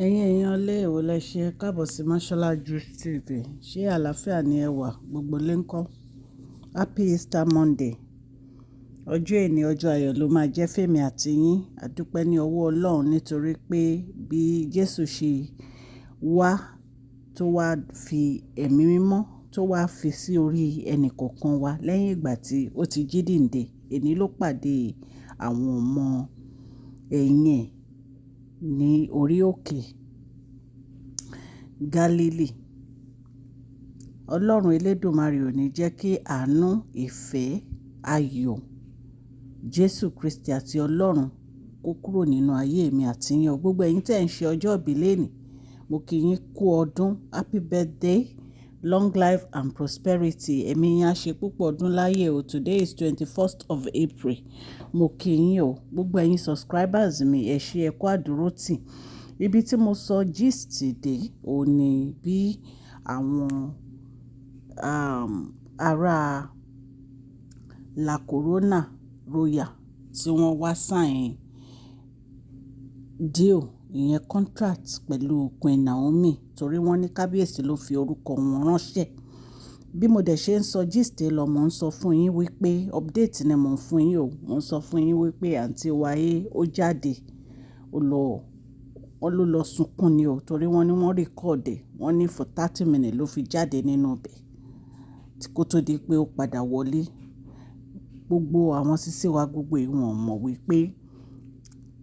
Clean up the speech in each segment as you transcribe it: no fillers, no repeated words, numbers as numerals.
Ẹ̀yin èèyàn ilé, èwo lẹ ṣe káàbọ̀ sí Mashola Gist TV. Ṣé àlàáfíà ni ẹ wà? Gbogbo lé ńkọ́? Happy Easter Monday. Ọjọ́ èní, ọjọ́ ayọ̀ ló máa jẹ́ fún èmi àti yín. A dúpẹ́ ní ọwọ́ Ọlọ́run nítorí pé bí Jésù ṣe wá tó wá fi ẹ̀mí mímọ́ tó wá fi sí orí ẹnì kọ̀ọ̀kan wa lẹ́yìn ìgbà tí ó ti jí dìde. Èní ló pàdé àwọn ọmọ ẹ̀yìn ẹ̀ ní orí òkè Gálílì. Ọlọ́run elédùmarè ò ní jẹ́ kí àánú, ìfẹ́, ayọ̀ Jésù Kristi àti Ọlọ́run kó kúrò nínú ayé mi àti yín. Gbogbo ẹ̀yin tí ẹ̀ ń ṣe ọjọ́ ìbí lónìí, mo kí yín kú ọdún. Happy birthday, long life and prosperity. Ẹ̀mí yín á ṣe púpọ̀ ọdún láyé o. Today is 21st of April. Mo kí yín o. Gbogbo ẹ̀yin subscribers mi, ẹ ṣé, ẹ kú àdúrótì. Ibi tí mo sọ gist dé, òun ní bí àwọn ará La Corona Royal tí wọ́n wá sign deal, ìyẹn contract pẹ̀lú Queen Naomi, torí wọ́n ní kábíyèsí ló fi orúkọ wọn ránṣẹ́. Bí mo dẹ̀ ṣe ń sọ gist lọ, mò ń sọ fún yín wípé update ni mò ń fún yín o. Mò ń sọ fún yín wípé àǹtí wa ó jáde, ó lọ, wọ́n ló lọ sunkún ni o, torí wọ́n ní wọ́n record ẹ̀. Wọ́n ní for 30 minutes ló fi jáde nínú ibẹ̀ kó tó di pé ó padà wọlé. Gbogbo àwọn sísí wa gbogbo yìí wọ́n mọ̀ wípé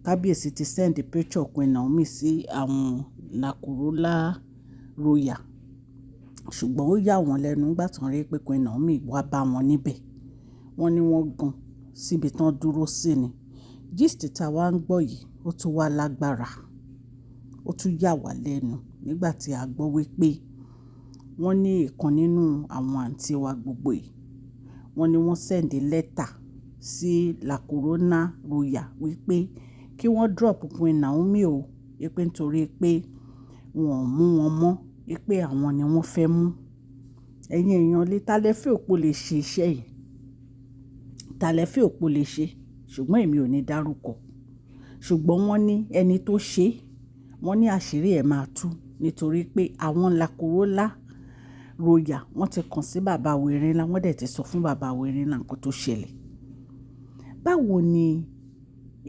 kábíyèsí ti send picture Queen Naomi sí àwọn La Corona Royal. Ṣùgbọ́n ó yà wọ́n lẹ́nu nígbà tí wọ́n rí pé Queen Naomi wá bá wọn níbẹ̀. Wọ́n ní wọ́n gan síbi tí wọ́n dúró sí ni. Gist tí a wá ń gbọ́ yìí, ó tún wá lágbára. Ó tún yà wá lẹ́nu nígbà tí a gbọ́ wípé wọ́n ní ìkan nínú àwọn àǹtí wa gbogbo yìí, wọ́n ní wọ́n send letter sí La Corona Royal wípé kí wọ́n drop Queen Naomi o, wípé nítorí pé wọ́n ò mú wọn mọ́, wípé àwọn ni wọ́n fẹ́ mú. Ẹ̀yin èèyàn lé, ta lẹ feel pé ó lè ṣe iṣẹ́ yìí? Ta lẹ feel pé ó lè ṣe? Ṣùgbọ́n èmi ò ní dárúkọ. Ṣùgbọ́n wọ́n ní ẹni tó ṣe, wọ́n ní àṣírí ẹ̀ máa tú nítorí pé àwọn La Corona Royal wọ́n ti kàn sí bàbá Wèrèńlá, wọ́n dẹ̀ ti sọ fún bàbá Wèrèńlá nǹkan tó ṣẹlẹ̀. Báwo ni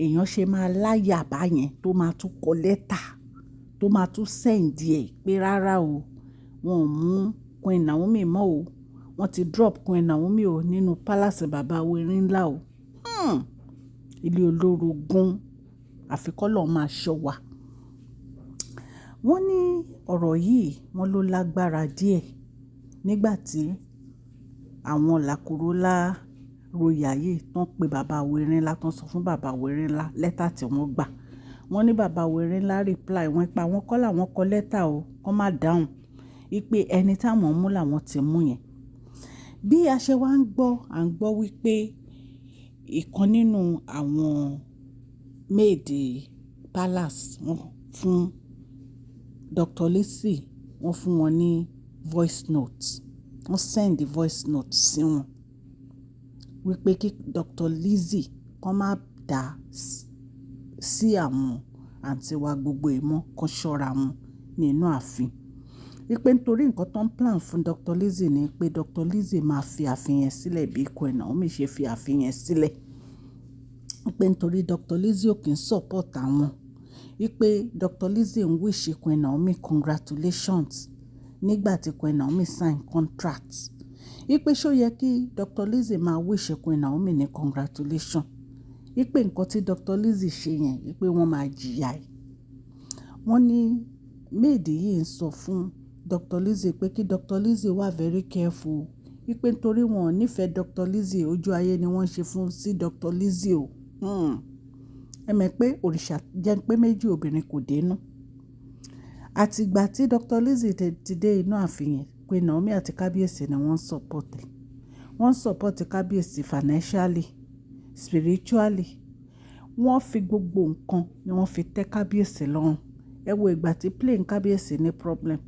èèyàn ṣe máa láyà báyẹn tó máa tún kọ lẹ́tà, tó máa tún send ẹ̀ pé rárá o, wọn ò mú Queen Naomi mọ́ o. Wọ́n ti drop Queen Naomi o nínú palace bàbá Wèrèńlá o. Ilé olórogún, àfi k'Ọlọ́run máa ṣọ́ wa. Wọ́n ní ọ̀rọ̀ yìí wọ́n ló lágbára díẹ̀ nígbà tí àwọn La Corona Royal yìí tán pé bàbá Wèrèńlá, tán sọ fún bàbá Wèrèńlá lẹ́tà tí wọ́n gbà. Wọ́n ní bàbá Wèrèńlá reply wọ́n pé àwọn kọ́ làwọn kọ lẹ́tà o, kó má dáhùn. Wípé ẹni táwọn mú làwọn ti mú yẹn. Bí a ṣe wá ń gbọ́, à ń gbọ́ wípé ìkan nínú àwọn maid palace wọ́n fún Dr. Lizzie, wọ́n fún wọn ní voice note. Wọ́n send voice note sí wọn wípé kí Dr. Lizzie kó má dá sí àwọn àǹtí wa gbogbo yìí mọ́, kó ṣọ́ra wọn nínú ààfin. Wípé nítorí nǹkan tó ń plan fún Dr. Lizzie ni pé Dr. Lizzie máa fi ààfin yẹn sílẹ̀ bí Queen Naomi ṣe fi ààfin yẹn sílẹ̀. Wípé nítorí Dr. Lizzie ò kí ń support àwọn. Wípé Dr. Lizzie ń wish Queen Naomi congratulations nígbà tí Queen Naomi sign contract. Wípé ṣé ó yẹ kí Dr. Lizzie máa wish Queen Naomi ní congratulation? Wípé nǹkan tí Dr. Lizzie ṣe yẹn, wípé wọ́n máa jìyà ẹ̀. Wọ́n ní maid yìí ń sọ fún Dr. Lizzie pé kí Dr. Lizzie wà very careful. Wípé nítorí wọn ò nífẹ̀ẹ́ Dr. Lizzie, ojú ayé ni wọ́n ṣe fún sí Dr. Lizzie o. Ẹ mọ̀ pé òrìṣà jẹ́ pé méjì obìnrin kò dénú. Àti ìgbà tí Dr. Lizzie ti dé inú ààfin yẹn, Queen Naomi àti Kábíyèsí ni wọ́n ń support ẹ̀. Wọ́n ń support Kábíyèsí financially, spiritually. Wọ́n fi gbogbo nǹkan ni wọ́n fi tẹ́ Kábíyèsí lọ́rùn. Ẹ wo ìgbà tí plane Kábíyèsí ní problem,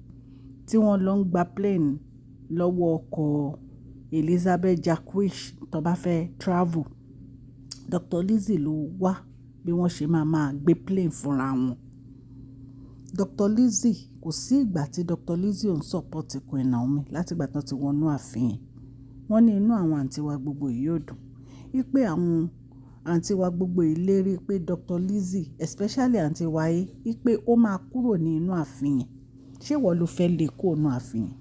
tí wọ́n lọ ń gba plane lọ́wọ́ ọkọ̀ Elizabeth Jacquish tó bá fẹ́ travel. Dr. Lizzie ló wá bí wọ́n ṣe máa máa gbé plane fúnra wọn. Dr. Lizzie, kò sí ìgbà tí Dr. Lizzie ò ń support Queen Naomi láti ìgbà tí wọ́n ti wọnú ààfin yẹn. Wọ́n ní inú àwọn àǹtí wa gbogbo yìí ò dùn. Wípé àwọn àǹtí wa gbogbo yìí lérí pé Dr. Lizzie, especially àǹtí wa yìí, wípé ó máa kúrò ní inú ààfin yẹn. Ṣé ìwọ ló fẹ́ lé kúrò nínú ààfin yẹn?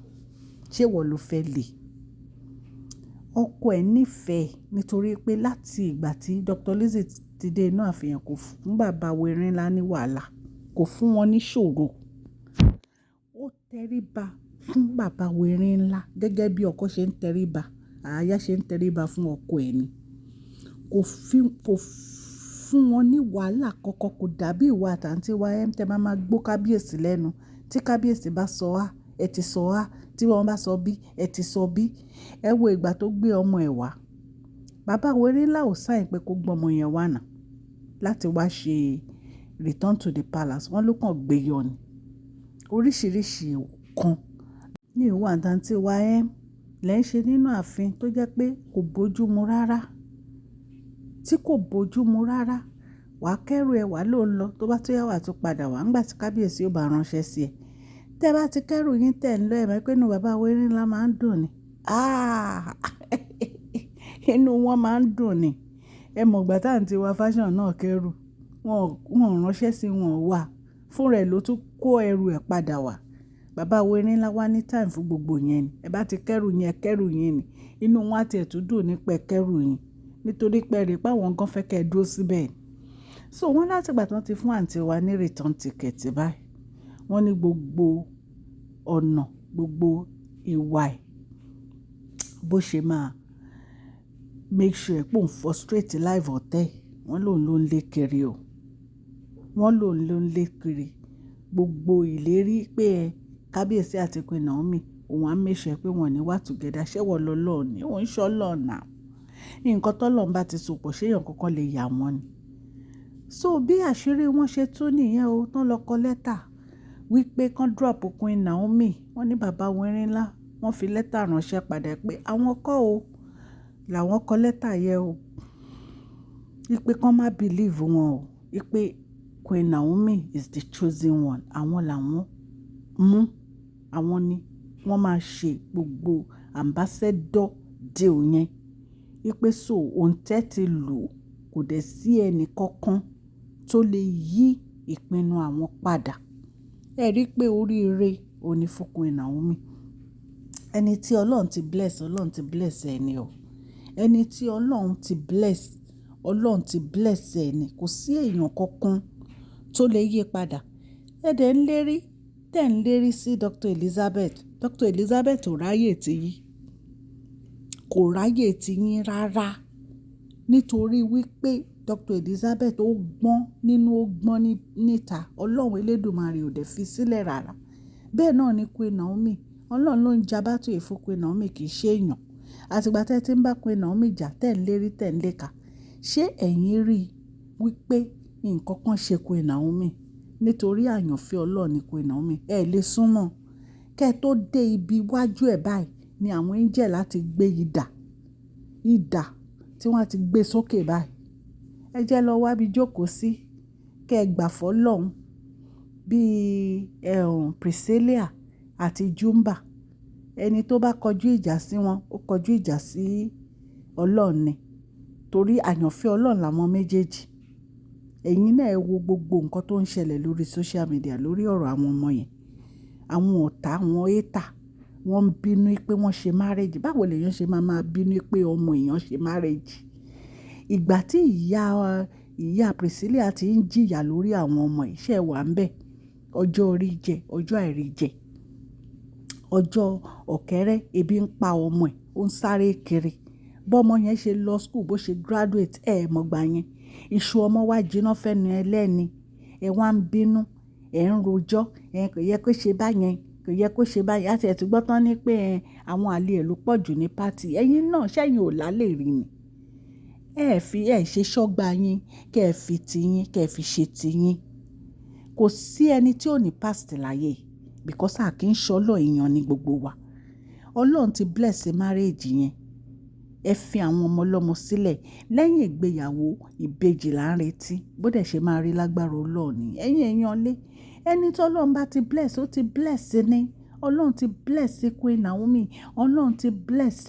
Ṣé ìwọ ló fẹ́ lé? Ọkọ ẹ̀ nífẹ̀ẹ́ nítorí pé láti ìgbà tí Dr. Lizzie ti dé inú ààfin yẹn, kò fún bàbá wa Erinla ní wàhálà, kò fún wọn ní ṣòro. Ó tẹríba fún bàbá wa Erinla gẹ́gẹ́ bí ọkọ ṣe ń tẹríba, aya ṣe ń tẹríba fún ọkọ ẹ̀ ni. Kò fún wọn ní wàhálà kankan, kò dàbí ìwọ àti àǹtí wa tẹ máa máa gbó kábíyèsí lẹ́nu. Tí kábíyèsí bá sọ A, ẹ ti sọ A. Tí wọ́n bá sọ B, ẹ ti sọ B. Ẹ wo ìgbà tó gbé ọmọ ẹ̀ wá. Bàbá wa Erinla ò sign pé kó gbé ọmọ yẹn wá náà láti wá ṣe return to the palace. Wọ́n ló kàn gbé yọ ni. Oríṣìíríṣìí nǹkan ní ìwọ àti àǹtí wa lẹ́ ń ṣe nínú ààfin tó jẹ́ pé kò bójú mu rárá. Tí kò bójú mu rárá. Wà á kẹ́rù ẹ wá ló ń lọ, tó bá tó yá wà tún padà wá nígbà tí kábíyèsí ó bá ránṣẹ́ sí ẹ. Tẹ́ bá ti kẹ́rù yín tẹ̀ ń lọ, ẹ mọ̀ pé inú bàbá wa Erinla máa ń dùn ni. Ah! Inú wọn máa ń dùn ni. Ẹ mọ̀ ìgbà tí àǹtí wa fashion náà kẹ́rù, wọ́n ò ránṣẹ́ sí wọn wá. Fún rẹ̀ ló tún kó ẹrù ẹ padà wá. Bàbá wa Erinla wá ní time fún gbogbo yẹn ni. Ẹ bá ti kẹ́rù yín, ẹ kẹ́rù yín ni. Inú wọn á ti ẹ̀ tún dùn nípa ẹ kẹ́rù yín. Nítorí pé ẹ rí pé àwọn gan fẹ́ kí ẹ dúró síbẹ̀. So wọ́n láti ìgbà tí wọ́n ti fún àǹtí wa ní return ticket báyìí, wọ́n ní gbogbo ọ̀nà, gbogbo ìwà ẹ̀, bó ṣe máa make sure pé òun frustrate life ọ̀tá ẹ̀, wọ́n lòun ló ń lé kiri o. Wọ́n lòun ló ń lé kiri. Gbogbo ìlérí pé ẹ kábíyèsí àti Queen Naomi, òun á make sure pé wọ́n ní wà together. Ṣé ìwọ lọ lọ́ọ̀ ni? Òun ń ṣọ́ lọ́ọ̀ now. Nǹkan tó Ọlọ́run bá ti sopọ̀, ṣé èèyàn kankan lè yà wọ́n ni? So bí àṣírí wọn ṣe tú nìyẹn o, tán lọ kọ lẹ́tà wípé kán drop Queen Naomi. Wọ́n ní bàbá wa Erinla, wọ́n fi lẹ́tà ránṣẹ́ padà pé àwọn kọ́ o, làwọn kọ lẹ́tà yẹn o. Wípé kán má believe wọn o. Wípé Queen Naomi is the chosen one. Àwọn làwọn mú, àwọn ni wọ́n máa ṣe gbogbo ambassador deal yẹn. Wípé so òǹtẹ̀ ti lù, kò dẹ̀ sí ẹnì kankan tó lè yí ìpinnu àwọn padà. Ẹ rí i pé oríire òní fún Queen Naomi. Ẹni tí Ọlọ́run ti bless, Ọlọ́run ti bless ẹni o. Ẹni tí Ọlọ́run ti bless, Ọlọ́run ti bless ẹni. Kò sí èèyàn kankan tó lè yí padà. Ẹ dẹ̀ ń lérí, tẹ̀ ń lérí sí Dr. Elizabeth. Dr. Elizabeth ò ráyè tí yín. Kò ráyè tí yín rárá. Nítorí wípé Dr. Elizabeth ó gbọ́n nínú, ó gbọ́n níta. Ọlọ́run Elédùmarè ò dẹ̀ fi sílẹ̀ rárá. Bẹ́ẹ̀ náà ni Queen Naomi. Ọlọ́run ló ń ja battle yìí fún Queen Naomi, kì í ṣe èèyàn. Àti ìgbà tí ẹ ti ń bá Queen Naomi jà, tẹ̀ ń lérí, tẹ̀ ń léka. Ṣé ẹ̀yin rí wípé nǹkan kan ṣe Queen Naomi? Nítorí àyànfẹ́ Ọlọ́run ni Queen Naomi. Ẹ lè súnmọ́. Kẹ́ tó dé ibi iwájú ẹ̀ báyìí ni àwọn angel láti gbé idà, idà tí wọ́n á ti gbé sókè báyìí. Ẹ jẹ́ lọ wá bí jókòó sí, kí ẹ gbà fọ́ lọ́hun bí Priscilla àti Jumba. Ẹni tó bá kọjú ìjà sí wọn, ó kọjú ìjà sí Ọlọ́run ni. Torí àyànfẹ́ Ọlọ́run làwọn méjèèjì. Ẹ̀yin náà ẹ wo gbogbo nǹkan tó ń ṣẹlẹ̀ lórí social media lórí ọ̀rọ̀ àwọn ọmọ yẹn. Àwọn ọ̀tá, àwọn hater, wọ́n ń bínú pé wọ́n ṣe marriage. Báwo lèyàn ṣe máa máa bínú pé ọmọ èèyàn ṣe marriage? Ìgbà tí ìyá Priscilla ti ń jìyà lórí àwọn ọmọ yìí, ṣé ẹ wà níbẹ̀? Ọjọ́ orí jẹ, ọjọ́ àìrí jẹ, ọjọ́ ọ̀kẹ́rẹ́, ebi ń pa ọmọ ẹ̀, ó ń sáré kiri. Bọ́ ọmọ yẹn ṣe lọ school, bó ṣe graduate, ẹ mọ̀ gbà yẹn. Iṣu ọmọ wá jiná fẹ́nu ẹlẹ́ni. Ẹ wá ń bínú, ẹ̀ ń rojọ́, ẹ kò yẹ kó ṣe báyẹn, kò yẹ kó ṣe báyẹn. A ti ẹ̀ tún gbọ́ tán ní pé àwọn àlè ẹ ló pọ̀jù ní party. Ẹ̀yin náà ṣé ẹ̀yin ò lálè rí ni? Ẹ fi, ẹ ṣe ṣọ́gbà yín, kí ẹ fi ti yín, kí ẹ fi ṣe ti yín. Kò sí ẹni tí ò ní past láyé because a kì í ṣọ́lọ̀ èèyàn ní gbogbo wa. Ọlọ́run ti bless marriage yẹn. Ẹ fi àwọn ọmọ ọlọ́mọ sílẹ̀. Lẹ́yìn ìgbéyàwó, ìbejì là ń retí. Bó dẹ̀ ṣe máa rí lágbára Ọlọ́run ni. Ẹ̀yin èèyàn lé, Ẹni tí Ọlọ́run bá ti bless, ó ti bless ni. Ọlọ́run ti bless Queen Naomi, Ọlọ́run ti bless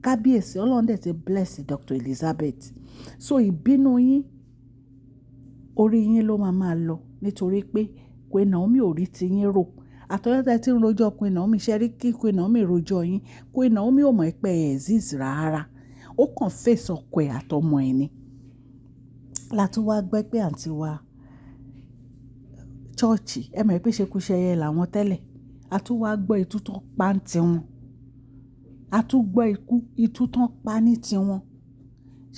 kábíyèsí, Ọlọ́run dẹ̀ ti bless Dr. Elizabeth. So ìbínú yín, orí yín ló máa máa lọ nítorí pé Queen Naomi ò rí ti yín rò. Àtọjọ́ tí ẹ tí ń rojọ́ Queen Naomi, ṣé rí kí Queen Naomi rojọ́ yín? Queen Naomi ò mọ̀ pé ẹ exist rárá. Ó kàn face ọkọ ẹ̀ àtọmọ ẹ̀ ni. La tún wá gbọ́ pé àǹtí wa church, ẹ mọ̀ pé ṣekúṣẹyẹ làwọn tẹ́lẹ̀. A tún wá gbọ́ itú tó pa ń ti wọn. A tún gbọ́ ikú, itú tó pa ní ti wọn.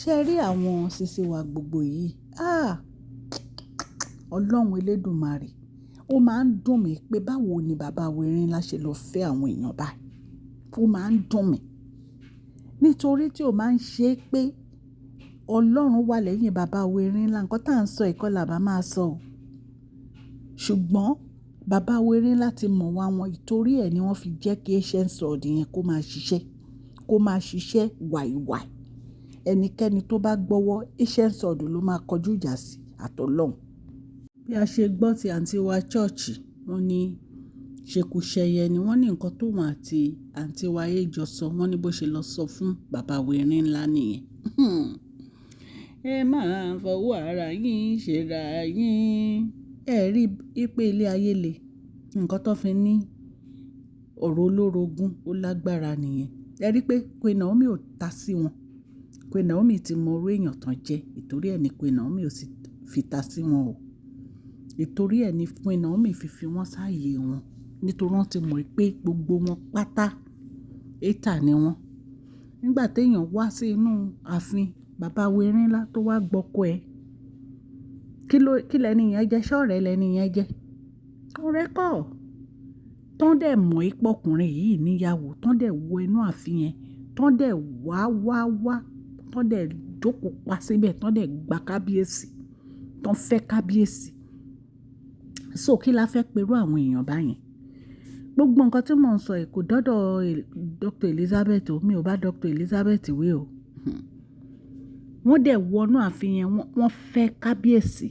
Ṣé ẹ rí àwọn sisi wa gbogbo yìí? Ah! Ọlọ́run elédùmarè. Ó máa ń dùn mí pé báwo ni bàbá wa Erinla ṣe lọ fẹ́ àwọn èèyàn báyìí. Ó máa ń dùn mí. Nítorí tí ó máa ń ṣe pé Ọlọ́run wà lẹ́yìn bàbá wa Erinla, nǹkan tí à ń sọ yìí là bá máa sọ o. Ṣùgbọ́n bàbá wa Erinla ti mọ̀ wá wọn, ìtorí ẹ ni wọ́n fi jẹ́ kí ancient sword yẹn kó máa ṣiṣẹ́, kó máa ṣiṣẹ́ wàìwàì. Ẹnikẹ́ni tó bá gbọ́wọ́ ancient sword ló máa kọjú ìjà sí àtọlọ́hun. Bí a ṣe gbọ́ tí àǹtí wa church, wọ́n ní ṣekúṣẹyẹ ni wọ́n ní nǹkan tóun àti àǹtí wa A jọ sọ, wọ́n ní bó ṣe lọ sọ fún bàbá wa Erinla nìyẹn. Ẹ máa fọwọ́ ara yín ṣe ra yín. Ẹ rí i pé ilé ayé le. Ǹkan tó fi ní ọ̀rọ̀ olórogún ó lágbára nìyẹn. Ẹ rí i pé Queen Naomi ò ta sí wọn. Queen Naomi ti mọ irú èèyàn tán jẹ́. Ìtorí ẹ ni Queen Naomi ò sì fi ta sí wọn o. Ìtorí ẹ ni Queen Naomi fi fi wọ́n sáyé wọn. Nítorí wọ́n ti mọ̀ pé gbogbo wọn pátá hater ni wọ́n. Nígbà tí èèyàn wá sí inú ààfin bàbá wa Erinla tó wá gbọ́kọ ẹ, kí ló, kí lẹni yẹn jẹ́? Ṣé ọ̀rẹ́ lẹni yẹn jẹ́? Ọ̀rẹ́ kọ́. Tán dẹ̀ mọ̀ pé ọkùnrin yìí níyàwó, tán dẹ̀ wọ inú ààfin yẹn, tán dẹ̀ wá wá wá, tán dẹ̀ jókòó pa síbẹ̀, tán dẹ̀ gba kábíyèsí, tán fẹ́ kábíyèsí. So kí la fẹ́ pe irú àwọn èèyàn báyẹn? Gbogbo nǹkan tí mò ń sọ yìí kò dọ́dọ̀ Dr. Elizabeth o. Mi ò bá Dr. Elizabeth wí o. Wọ́n dẹ̀ wọ inú ààfin yẹn, wọ́n fẹ́ kábíyèsí.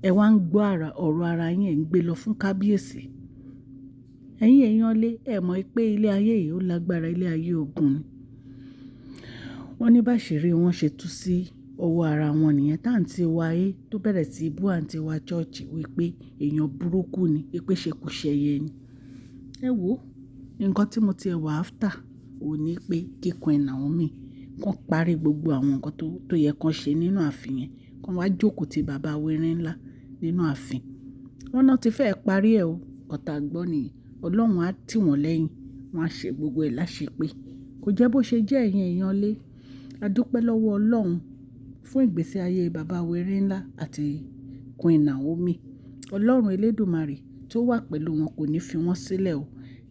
Ẹ wá ń gbọ́ ọ̀rọ̀ ara yín, ẹ̀ ń gbé lọ fún kábíyèsí. Ẹ̀yin èèyàn lé, ẹ mọ̀ pé ilé ayé yìí ó lágbára, ilé ayé ogun ni. Wọ́n ní bá ṣìrí wọn ṣe tú sí ọwọ́ ara wọn nìyẹn. Tá àǹtí wa A tó bẹ̀rẹ̀ sí í bú àǹtí wa church wípé èèyàn burúkú ni, wípé ṣekúṣẹyẹ ni. Ẹ wò, nǹkan tí mo ti ẹ wà after ò ní pé kí Queen Naomi kàn parí gbogbo àwọn nǹkan tó yẹ kó ṣe nínú ààfin yẹn, kó wá jókòó ti bàbá wa Erinla nínú ààfin. Wọ́n náà ti fẹ́ parí ẹ o. Nǹkan tá gbọ́ nìyẹn. Ọlọ́run á tì wọ́n lẹ́yìn, wọ́n á ṣe gbogbo ẹ̀ láṣepé. Kò jẹ́ bó ṣe jẹ́ ẹ̀yin èèyàn lé. A dúpẹ́ lọ́wọ́ Ọlọ́run fún ìgbésí ayé bàbá wa Erinla àti Queen Naomi. Ọlọ́run elédùmarè tó wà pẹ̀lú wọn kò ní fi wọ́n sílẹ̀ o.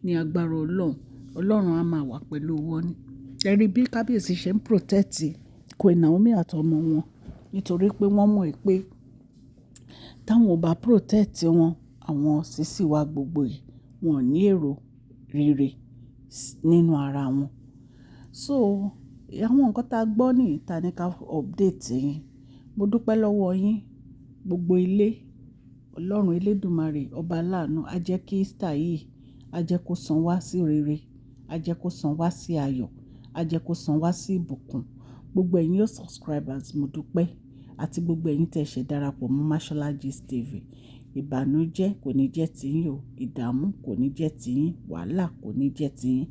Ní agbára Ọlọ́run, Ọlọ́run á máa wà pẹ̀lú wọn ni. Ẹ rí bí kábíyèsí ṣe ń protect Queen Naomi àti ọmọ wọn nítorí pé wọ́n mọ̀ pé táwọn ò bá protect wọn, àwọn sisi wa gbogbo yìí, wọ́n ò ní èrò rere nínú ara wọn. So àwọn nǹkan tá gbọ́ ní ìta ní ká update yín. Mo dúpẹ́ lọ́wọ́ yín gbogbo ilé. Ọlọ́run elédùmarè, ọba aláàánú, á jẹ́ kí Easter yìí, á jẹ́ kó san wá sí rere, á jẹ́ kó san wá sí ayọ̀, á jẹ́ kó san wá sí ìbùkún. Gbogbo ẹ̀yin yóò subscribers, mo dúpẹ́ àti gbogbo ẹ̀yin tí ẹ ṣẹ̀ darapọ̀ mọ́ Mashola Gist TV. Ìbànújẹ́ kò ní jẹ́ tiyín o, ìdààmú kò ní jẹ́ tiyín, wàhálà kò ní jẹ́ tiyín.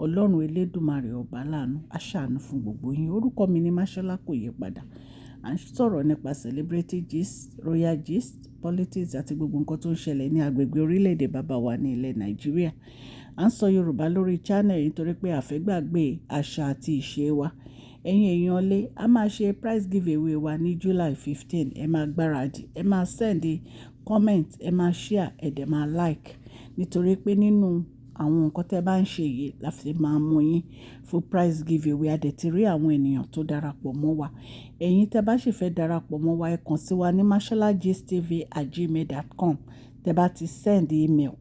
Ọlọ́run elédùmarè ọba aláàánú á ṣàánú fún gbogbo yín. Orúkọ mi ni Mashola, kò yí padà. À ń sọ̀rọ̀ nípa celebrity gist, royal gist, politics àti gbogbo nǹkan tó ń ṣẹlẹ̀ ní agbègbè orílẹ̀-èdè bàbá wa ní ilẹ̀ Nàìjíríà. À ń sọ Yorùbá lórí channel yìí nítorí pé a fẹ́ gbàgbé àṣà àti ìṣe wa. Ẹ̀yin èèyàn lé, a máa ṣe prize giveaway wa ní July 15. Ẹ máa gbáradì, ẹ máa send comment, ẹ máa share, ẹ dẹ̀ máa like. Nítorí pé nínú àwọn nǹkan tí ẹ bá ń ṣe yìí la fi máa mú yín fún prize giveaway. A dẹ̀ ti rí àwọn ènìyàn tó darapọ̀ mọ́ wa. Ẹ̀yin tí ẹ bá sì fẹ́ darapọ̀ mọ́ wa, ẹ kàn sí wa ní masholagistv@gmail.com. Tẹ bá ti send email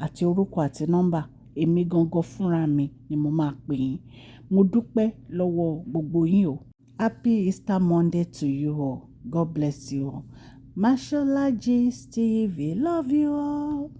àti orúkọ àti nọ́mbà, èmi gangan fúnra mi ni mo máa pè yín. Mo dúpẹ́ lọ́wọ́ gbogbo yín o. Happy Easter Monday to you all. God bless you all. Mashola Gist TV. Love you all.